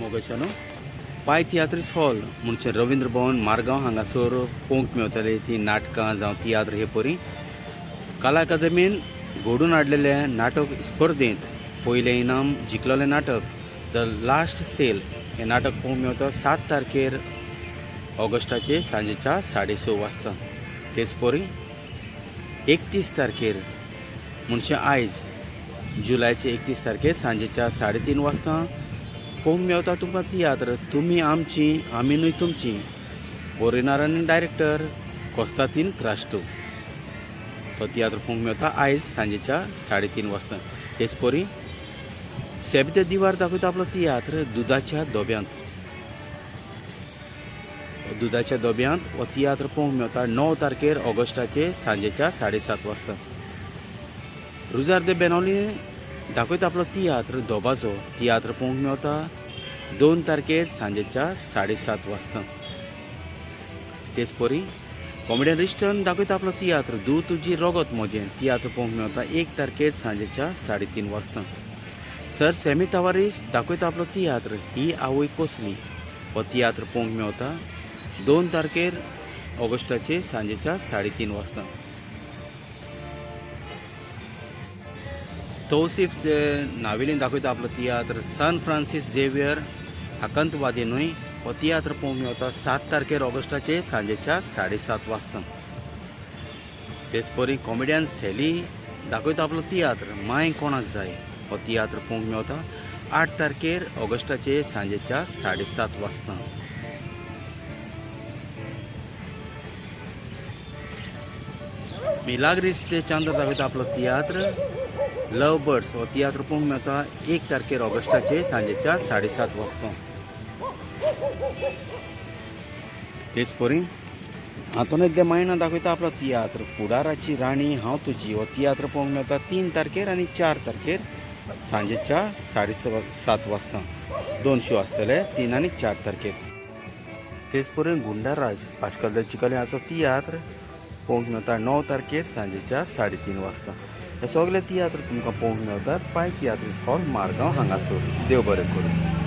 मोगाच्यानो, पाय तियात्रीस हॉल म्हणजे रवींद्र भवन, मारगांव हांगासर पळोवंक मेवतले ती नाटकां जावं तियात्र. हे परी कला अकादमीन घडून हाडलेले नाटक स्पर्धेंत पयलें इनाम जिखलेलें नाटक the last sale हें नाटक पळोवंक मेवता 7 तारखेर ऑगस्टाचे सांजेच्या 6:30 वाजता. तेच परी 31 तारखेर म्हणजे आयज जुलायचे 31 तारखेर सांजेच्या 3:30 वाजता पळोवंक मेवता तुमकां तियात्र तुमी आमची आमी न्हय तुमची. बरोवणार आनी डायरेक्टर कोस्तातीन क्रास्टो. तो तियात्र पळोवंक मेवता आयज सांजेच्या 3:30 वाजता. तेच परी सेबते दिवार दाखयता आपलो तियात्र दुदाच्या दोब्यांत. दुदाच्या दोब्यांत हो तियात्र पळोवंक मेवता 9 तारखेर ऑगस्टाचे सांजेच्या 7:30 वाजता. रुजार दे बेनोली दाखयता आपलो तियात्र दोबाचो. तियात्र पळोवंक मेवता 2 तारखेर सांजेच्या 7:30 वाजता. तेच परी कॉमेडियन रिस्टन दाखयता आपलो तियात्र दू तुजी रोगत म्हजें. तियात्र पळोवंक मेवता 1 तारखेर सांजेच्या 3:30 वाजता. सर सेमी तवारीस दाखयता आपलो तियात्र ही आवय कसली. हो तियात्र पळोवंक मेवता 2 तारखेर ऑगस्टाचे सांजेच्या 3:30 वाजता. तौसीफ दे नावेलीन दाखयता आपलो तियात्र सन फ्रांसीस झेवियर आकांतवादी न्हय. हो तियात्र पळोवंक मेवता 7 तारखेर ऑगस्टाचे सांजेच्या 7:30 वाजता. तेच परी कॉमेडियन सॅली दाखयता आपलो तियात्र माय कोणाक जाय. हो तियात्र पळोवंक मेवता 8 तारखेर ऑगस्टाचे सांजेच्या 7:30 वाजता. मिलाग्रीस ते चांद्र दाखयता आपलो तियात्र लव बर्ड्स. हो तियात्र पळोवंक मेवता 1 तारखेर ऑगस्टाचे सांजेच्या 7:30 वाजता. तेच परी आंतोनेत दे मायणा दाखयता आपलो तियात्र फुडाराची राणी हांव तुजी. हो तियात्र पळोवंक मेवता 3 तारखेर आनी 4 तारखेर सांजेच्या 7:30 वाजता. 2 शो आसतले 3 आनी 4 तारखेर. तेच परी गुंडाराज पाश्काल दे चिकाली हाचो तियात्र पळोवंक मेवता 9 तारखेर सांजेच्या 3:30 वाजता. हे सगळे तियात्र तुमकां पळोवंक मेवतात पाय तियात्रीस हॉल, मारगांव हांगासर. देव बरें करूं.